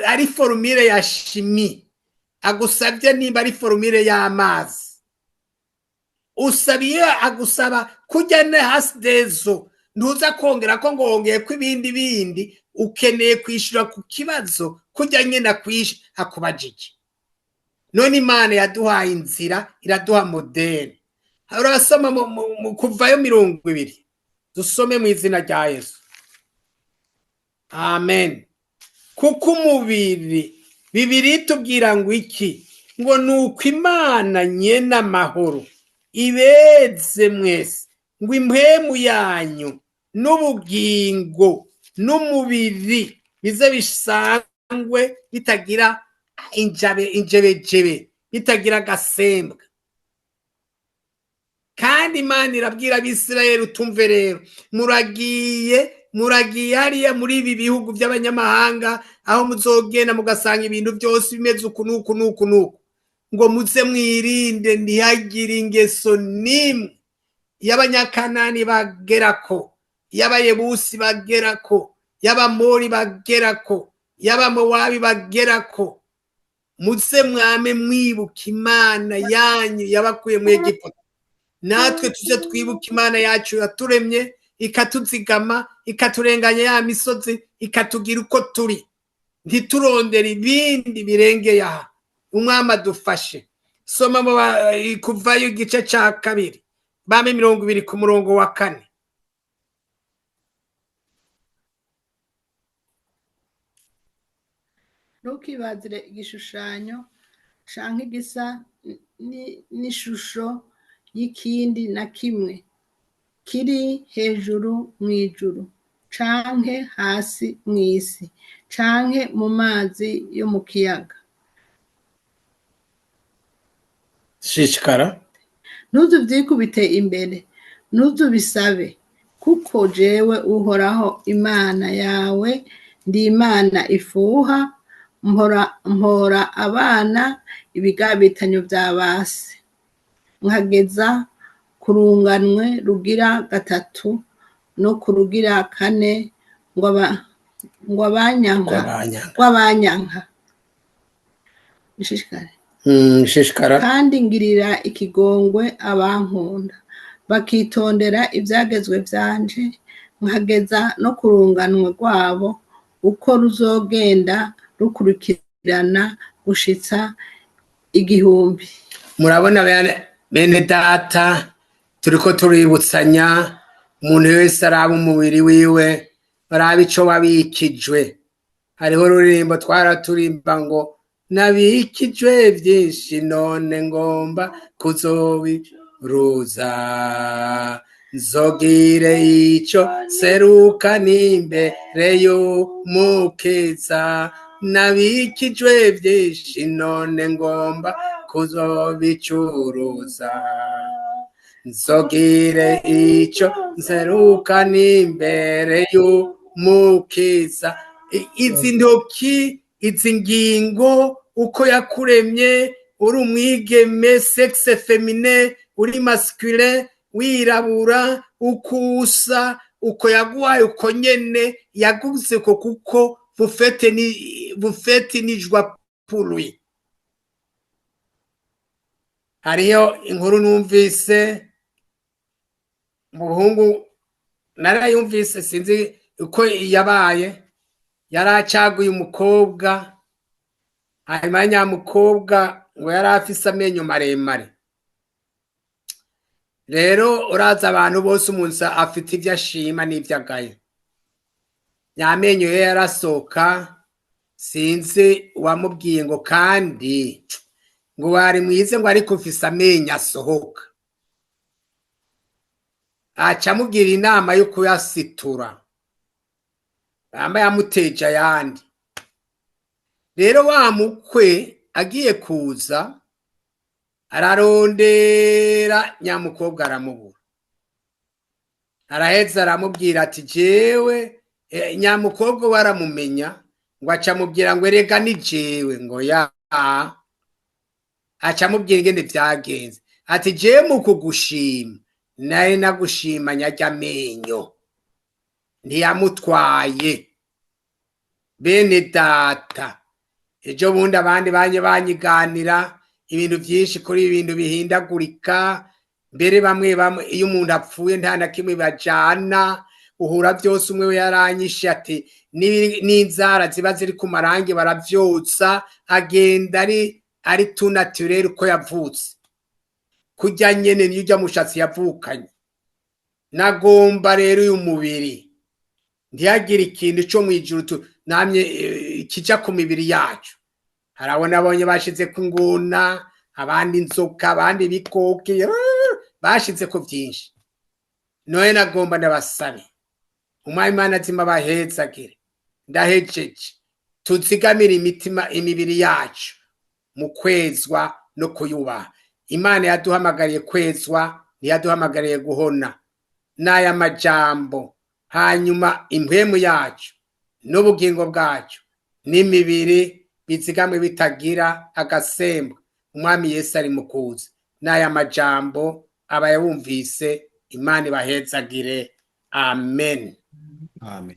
Ari formule ya chimie agusabye, nimba ari formule y'amazi usabiye, agusaba kujya ne hasidezo, ntuza kongera ko ngo wongeye ko ibindi bindi. Ukeneye kwishyura ku kibazo kujya nyine akwishe akubajije. None Imana yaduhaye inzira, iraduha modèle. Urasoma mu Kuvayo 20, dusome mu izina rya Yesu. Amen. Kuko umubiri, Bibiri itubwira ngo iki? Ngo ni uko Imana nyene amahoro ibeze mwese, ngo impwemu yanyu n'ubugingo n'umubiri bize bisangwe bitagira injabe, injebejebe, bitagira agasembwa. Kandi Imana irabwira Abisirayeli: "Utumve rero, muragiye, muragiye hariya muri ibi bihugu by'abanyamahanga, aho muzogenda mugasanga ibintu byose bimeze uku n'uku n'uku n'uku, ngo muze mwirinde, ntihagire ingeso n'imwe y'Abanyakanani bagerako, y'Abayebusi bagerako, y'Abamori bagerako, y'Abamowabi bagerako. Muze mwame mwibuka Imana yanyu yabakuye mu Egiputa." Natwe tuze twibuka Imana yacu yaturemye, ikatuzigama, ikaturenganya ya misozi, ikatugira uko turi. Ntiturondere ibindi birengeye aha. Umwami adufashe. Soma mu Kuvayo igice ca kabiri, bame 20 ku murongo wa 4. Ntukibazire igishushanyo canke igisa n'ishusho y'ikindi na kimwe kiri hejuru mw'ijuru, canke hasi mw'isi, canke mu mazi yo mu kiyaga. Shishikara. Ntuzuvyikubite imbere, ntuzubisabe, kuko jewe Uhoraho Imana yawe ndi Imana ifuha, mpora abana ibigabitanyo vya base, nkageza ku runganwe rugira gatatu no ku rugira kane ngo abanyanka Rw'abanyanka. Rw'abanyanka. Nshishikare? Shishikara. Kandi ngirira ikigongwe abankunda bakitondera ibyagezwe vyanje, nkageza no ku runganwe rwabo uko ruzogenda rukurikirana gushitsa 1000. Murabona bene data, turiko tuributsanya: umuntu wese araba umubiri wiwe, araba ico wabikijwe. Hariho ururirimbo twaraturimba ngo nabikijwe vyinshi, none ngomba kuzobiruza, nzogire ico seruka n'imbere y'Umukiza. Nabikijwe vyinshi, none ngomba kuzobicuruza, nzogire ico nseruka n'imbere y'Umukiza. Izi ntoki, izi ngingo, uko yakuremye, uri umwigeme, sexe féminin, uri masculin, wirabura, uko usa, uko yaguhaye, uko nyene yaguze uko, kuko vous faites une joie pour lui. Hariyo inkuru numvise, umuhungu narayumvise, sinzi uko yabaye, yari acaguye umukobwa. Hanyuma nyamukobwa ngo yari afise amenyo maremare. Rero uraza abantu bose, umuntu afite ibyo ashima n'ibyo agaye. Nyamenyo ye yarasohoka. Sinzi wamubwiye ngo kandi ngo wari mwize ngo ariko ufise amenyo asohoka, aca amugira inama yo kuyasitura, yamba yamuteje ayandi. Rero wa mukwe agiye kuza ararondera nyamukobwa aramubura, araheza aramubwira ati jewe nyamukobwa we aramumenya, ngo aca amubwira ngo erega ni jewe, ngo ya, aca amubwira ingene vyagenze, ati jewe mu kugushima nari nagushima nyarya amenyo, ntiyamutwaye. Bene data, ejo bundi abandi banye banyiganira ibintu byinshi kuri ibintu bihindagurika, mbere bamwe bamwe iyo umuntu apfuye nta na kimwe bajana, uhura byose. Umwe we yaranyishe ati n'inzara ziba ziri ku marangi baravyotsa, agenda ari tout naturel uko yavutse, kurya nyene niyo urya mushatsi yavukanye. Nagomba rero uyu mubiri ntihagire ikintu co mw'ijuru namye kija ku mibiri yacu. Harabona abonye bashize ku ngona, abandi inzoka, abandi ibikoke, bashize ku vyinshi. None nagomba ndabasabe, Umwami Imana azima abahezagire, ndahejeje, tuzigamire imitima imibiri yacu mu kwezwa no kuyubaha. Imana yaduhamagariye kwezwa, ntiyaduhamagariye guhona. N'aya majambo, hanyuma impwemu yacu n'ubugingo bwacu n'imibiri bizigamwe bitagira agasembwa. Umwami Yesu ari mu kuza. N'aya majambo abayabumvise, Imana ibahezagire. Amen. Amen.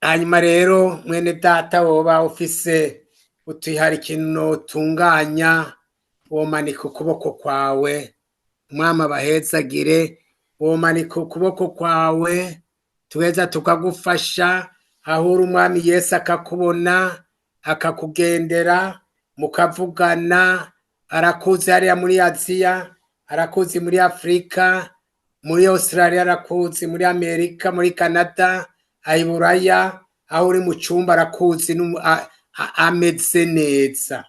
Hanyuma rero mwene data, woba ufise uti hari ikintu utunganya, womanika ukuboko kwawe. Umwami abahezagire. Womanika ukuboko kwawe, tuheza tukagufasha aho uri, Umwami Yesu akakubona, akakugendera, mukavugana. Arakuzi hariya muri Aziya, arakuzi muri Afurika, muri Australia, arakuzi muri Amerika, muri Canada, ayiburaya, aho uri mu cyumba arakuzi, ameze neza.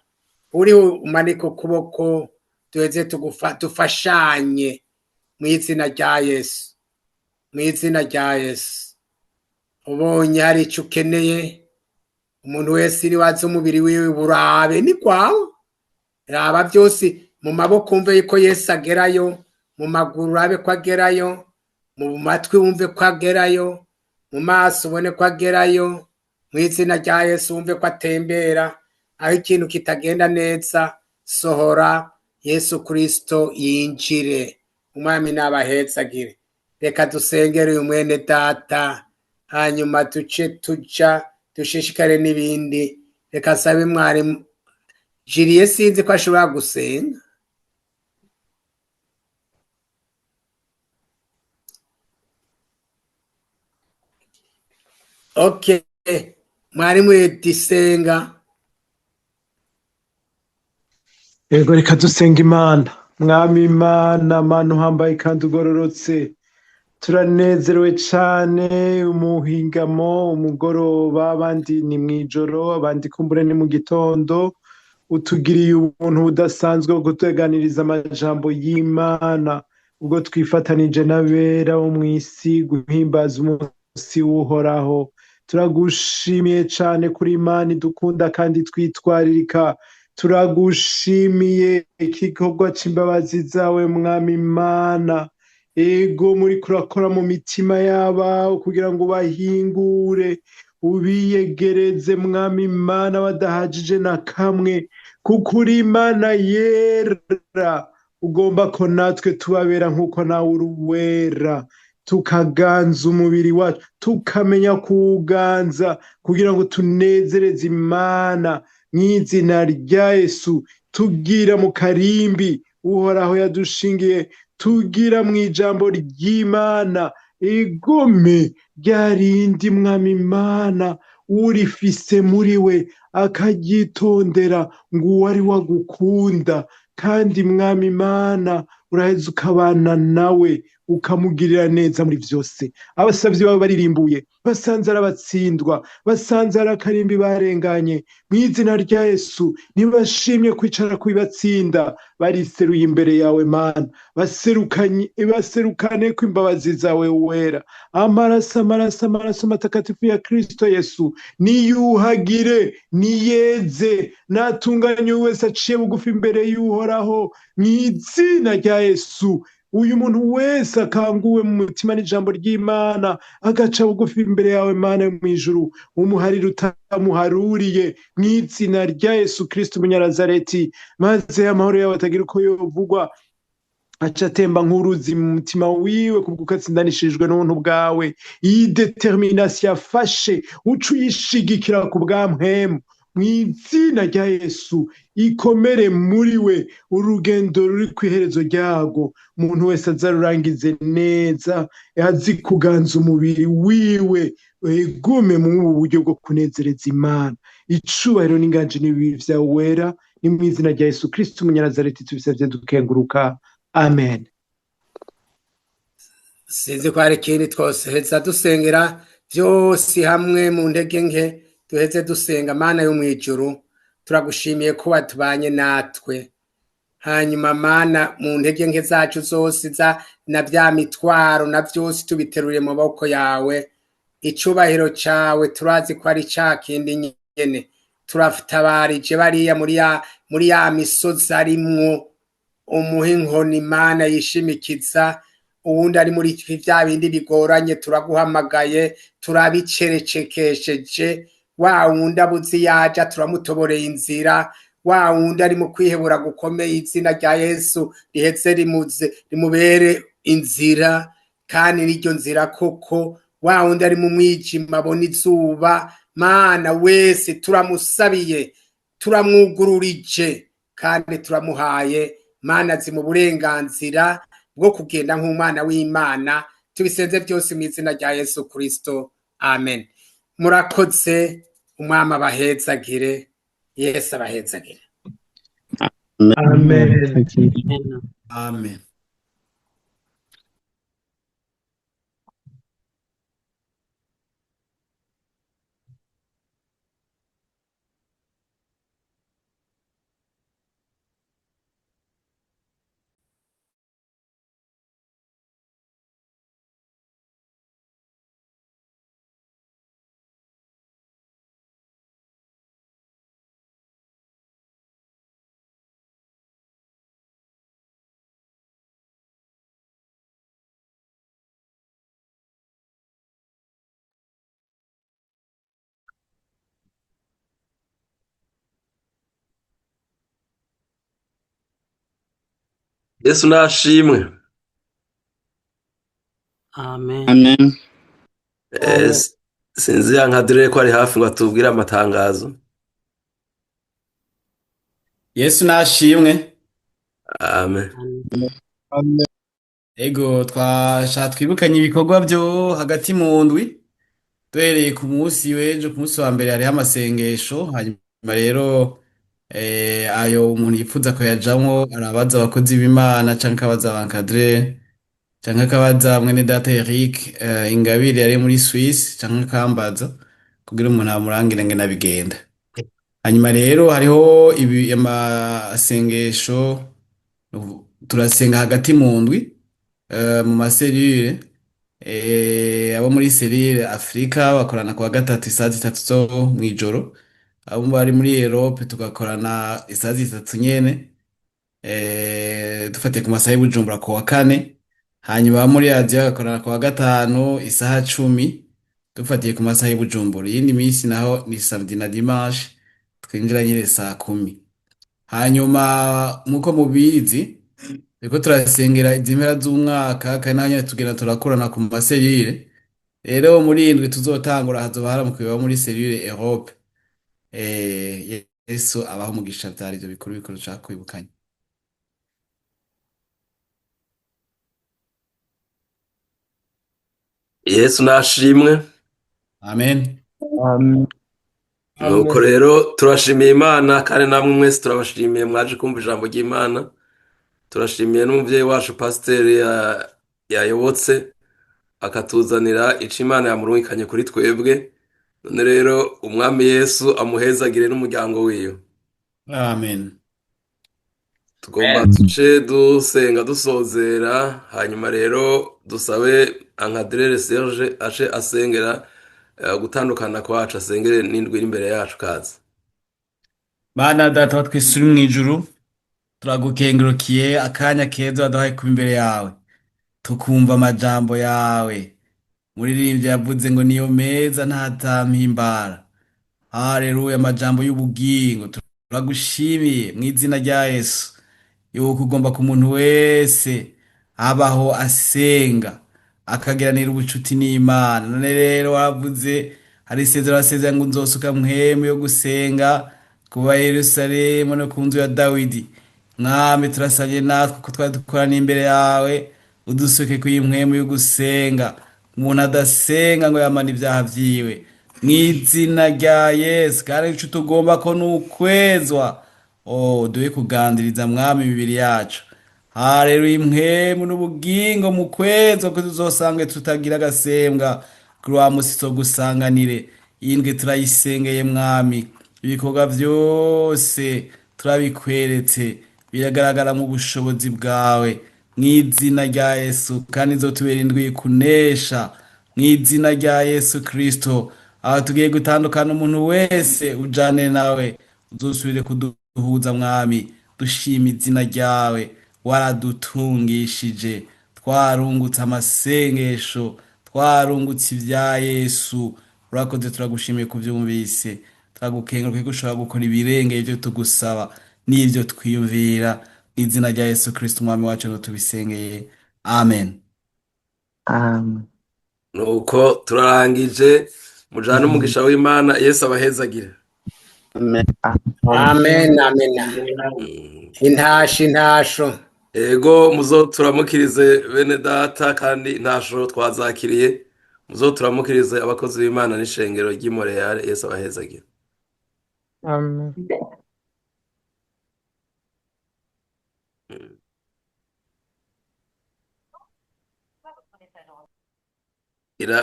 Uri umanika ukuboko, duheze dufashanye mu izina rya Yesu, mu izina rya Yesu. Ubonye hari icyo ukeneye, umuntu wese niwaza umubiri wiwe burabe ni kwawe, raba byose mu maboko wumve yuko Yesu agerayo, mu maguru urabe ko agerayo, mu matwi wumve ko agerayo, mu maso ubone ko agerayo, mu izina rya Yesu wumve ko atembera. Aho ikintu kitagenda neza, sohora Yesu Kristo yinjire. Umwami nabahezagire. Reka dusengere uyu mwene data, hanyuma duce tuja dushishikare n'ibindi. Reka sabe mwarimu Julie, sinzi ko ashobora gusenga. Okay, mwarimu Edisenga. Yego, reka dusenga Imana. Mwami Imana, Mana uhambaye kandi ugororotse, turanezerewe cane umuhingamo, umugoroba, abandi ni mw'ijoro, abandi kumbure ni mu gitondo. Utugiriye ubuntu budasanzwe bwo kutuganiriza amajambo y'Imana, ubwo twifatanije n'abera bo mw'isi guhimbaza umunsi w'Uhoraho. Turagushimiye cane kuri Imana idukunda kandi twitwaririka. Turagushimiye igikorwa c'imbabazi zawe, Mwami Imana. Ego, muri kurakora mu mitima y'abawe kugira ngo ubahingure, ubiyegereze, Mwami Imana, badahagije na kamwe, kuko uri Imana yera. Ugomba ko natwe tubabera nk'uko nawe uri uwera, tukaganza umubiri wacu, tukamenya kuwuganza kugira ngo tunezereze Imana. Mw'izina rya Yesu, tugira mu karimbi Uhoraho yadushingiye, tugira mu ijambo ry'Imana igome ryarindi, Mwami Imana, urifise muri we akaryitondera, ngo uwari wagukunda kandi, Mwami Imana, uraheza ukabana nawe. Ukamugirira neza muri vyose. Abasavyi bawe baririmbuye, basanze arabatsindwa, basanze ari akarimbi barenganye. Mu izina rya Yesu, ntibashimye kwicara kubibatsinda, bariseruye imbere yawe Mana, baserukanye, baserukane ko imbabazi zawe wera. Amaraso, amaraso, amaraso matakatifu ya Kristo Yesu niyuhagire, niyeze, natunganye wese aciye bugufi imbere y'Uhoraho. Mu izina rya Yesu, uyu muntu wese akanguwe mu mutima n'ijambo ry'Imana, agaca bugufi imbere yawe Mana yo mw'ijuru, umuharire utamuharuriye, mu izina rya Yesu Kristo Umunyanazareti, maze amahoro yawe atagira uko yovugwa aca atemba nk'uruzi mu mutima wiwe, kubwo atsindanishirijwe n'ubuntu bwawe. Iyi determination yafashe, uca uyishigikira ku bwa mpwemu. Mu izina rya Yesu, ikomere muri we urugendo ruri ku iherezo ryago. Umuntu wese azarurangize neza, azi kuganza umubiri wiwe, egume muri ubu buryo bwo kunezereza Imana. Icubahiro n'inganji n'ibibi vyawe wera, ni mu izina rya Yesu Kristo Umunyanazareti tubisavye dukenguruka. Amen. Sinzi ko hari ikindi twose dusengera byose hamwe mu ntege nke, duheze dusenga. Mana yo mw'ijuru, turagushimiye ko watubanye natwe. Hanyuma Mana, mu ntege nke zacu zose za na bya mitwaro na byose tubiteruriye mu maboko yawe. Icubahiro cawe turazi ko ari ca kindi nyene. Turatabarije bariya muri ya misozi arimwo, umuha inkoni Mana yishimikiza. Uwundi ari muri vya bindi bigoranye, turaguhamagaye, turabicerecekesheje. Wa wundi abuze yaja, turamutoboreye inzira. Wa wundi ari mu kwihebura gukomeye, izina rya Yesu riheze rimuze rimubere inzira, kandi n'iryo nzira koko. Wa wundi ari mu mwijima abona izuba. Mana, wese turamusabiye, turamwugururije, kandi turamuhaye Mana zimu burenganzira bwo kugenda nk'umwana w'Imana. Tubisenze byose mu izina rya Yesu Kristo, amen. Murakoze, Umwami abahezagire, Yesu abahezagire. Amen. Amen. Yesu nashimwe. Amen. Amen. Sinzi ya nkadire ko ari hafi ngo atubwire amatangazo. Yesu nashimwe. Amen. Amen. Ego, twasha twibukanye ibikorwa byo hagati mu ndwi, duhereye ku munsi w'ejo. Ku munsi wa mbere hariho amasengesho, hanyuma rero ayo umuntu yifuza kuyajamwo arabaza abakozi b'Imana canke akabaza bankadre canke akabaza mwene data Eric Ingabire ari muri Suisse, canke akambaza kugira umuntu amurangire ngene abigenda. Hanyuma rero hariho ibi amasengesho, turasenga hagati mu ndwi mu ma cellules. Abo muri cellule Afrika bakorana kuwa gatatu isaha 3 zo mw'ijoro, abo bari muri Europe tugakorana isaha 3 nyene, dufatiye ku masaha y'Ibujumbura, ku wa kane. Hanyuma abo muri Aziya bagakorana ku wa gatanu isaha 10, dufatiye ku masaha y'Ibujumbura. Iyindi minsi naho ni samedi na dimanche, twinjira nyine saa 10. Hanyuma nk'uko mubizi, turiko turasengera izi mpera z'umwaka, kandi naho nyene tugenda turakorana ku ma cellules. Rero muri iyi ndwi tuzotangura hazoba haramukiwe abo muri cellule Europe. Yesu abaho umugisha. Vyari ivyo bikuru bikuru nshaka kwibukanya. Yesu nashimwe. Amen. Nuko rero turashimiye Imana, kandi namwe mwese turabashimiye mwaje kumva ijambo ry'Imana. Turashimiye n'umuvyeyi wacu pasiteri. yayobotse akatuzanira ico Imana yamurungikanye kuri twebwe. None rero umwami Yesu amuhezagire n'umuryango wiwe. Amen. Tugomba duce dusenga dusozera, hanyuma rero dusabe Ankadrere Serge ace asengera gutandukana kwacu, asengere n'indwi iri imbere yacu kaza. Mana data wa twese uri mw'ijuru, turagukengurukiye akanya keza waduhaye kuba imbere yawe, tukumva amajambo yawe. Muririmbyi yavuze ngo niyo meza ntatampimbara. Haleluya, amajambo y'ubugingo. Turagushimiye mu izina rya Yesu yuko ugomba ku muntu wese abaho asenga akagiranira ubucuti n'Imana. None rero waravuze, hari isezerano wasezeranye ngo nzosuka mpwemu yo gusenga kuba Yerusalemu no ku nzu ya Dawidi. Mwami, turasabye natwe ko twari dukorana imbere yawe, udusuke ku mpwemu yo gusenga. Umuntu adasenga ngo yamane ibyaha vyiwe, mu izina rya Yesu. Kandi ico tugomba ko nukwezwa, oh, duhe kugandiriza mwami imibiri yacu. Haleluya, impwemu n'ubugingo mu kwezwa, ko tuzosange tutagira agasembwa kuri wa musi gusanganire. Indwi turayisengeye mwami, ibikorwa vyose turabikweretse, biragaragara mu bushobozi bwawe mu izina rya Yesu. Kandi izotubera indwi kunesha mu izina rya Yesu Kristo. Aho tugiye gutandukana, umuntu wese ujane nawe, uzosubire kuduhuza mwami. Dushima izina ryawe, waradutungishije, twarungutse amasengesho, twarungutse ibya Yesu. Urakoze, turagushimiye kubyumvise, turagukenguruka ko ushobora gukora ibirengeye ibyo tugusaba n'ibyo twiyumvira. Mu izina rya Yesu Kristo umwami wacu ngo tubisengeye, amen. Amen. Nuko turarangije, mujane umugisha w'Imana, Yesu abahezagire. Amen. Amen, amen. Intasho, intasho. Ego, muzo turamukirize bene data, kandi intasho twazakiriye. Muzo turamukirize abakozi b'Imana n'ishengero ry'i Montreal. Yesu abahezagire. Amen.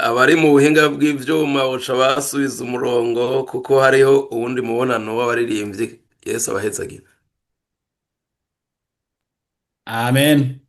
Abari mu buhinga bw'ivyuma boca basubiza umurongo, kuko hariho uwundi mubonano w'abaririmbyi. Yesu abahezagire. Amen.